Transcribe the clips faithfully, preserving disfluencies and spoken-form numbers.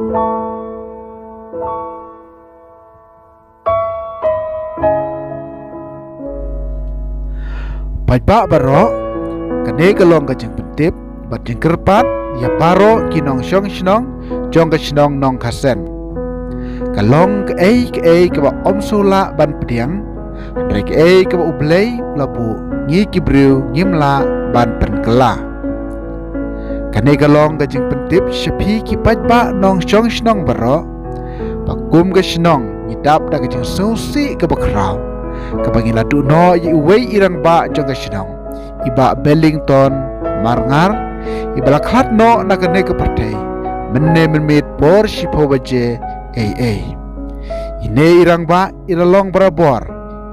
Paidbah baroh, kane ka long ka jingpyntip bad jingkyrpad ïa baroh ki nongshong shnong jong ka shnong Nongkasen. Ka long kaei kaei kaba ym sngewlah ban pdiang, hynrei kaei kaba U Blei u la buh, ngi ki briew ngim lah ban pynkylla. Kane ka long ka jingpyntip sha phi ki paidbah nongshong shnong baroh, ba kum ka shnong ngi dap da ka jingsngewsih kaba khraw, kaba ngi la duh noh ïa uwei i rangbah jong ka shnong, i Bah Bellington Marngar, iba la khlad noh na kane ka pyrthei mynne mynmiet por shiphew baje eiei. Ine i rangbah i la long barabor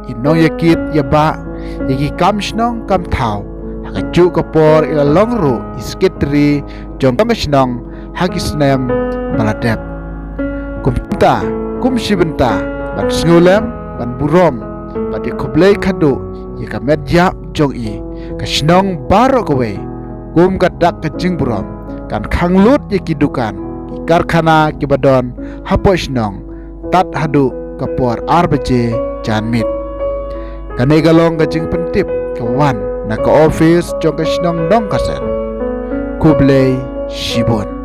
i nongïakit ïabah ïa ki kam shnong kam thaw. Ha kajuh ka por i la long ruh i sekretari jong ka shnong ha ki snem ba la dep. Kumta, kum shi bynta ban sngewlem, ban burom bad ïa khublei khadduh ïa ka met ïap jong i, ka shnong baroh kawei, kum ka dak ka jingburom, kan khang lut ïa ki dukan, ki karkhana kiba don hapoh shnong, tad haduh ka por ar baje janmiet. Kane ka long ka jingpyntip ka wan na ka office jong ka shnong Nongkasen. Khublei shibun.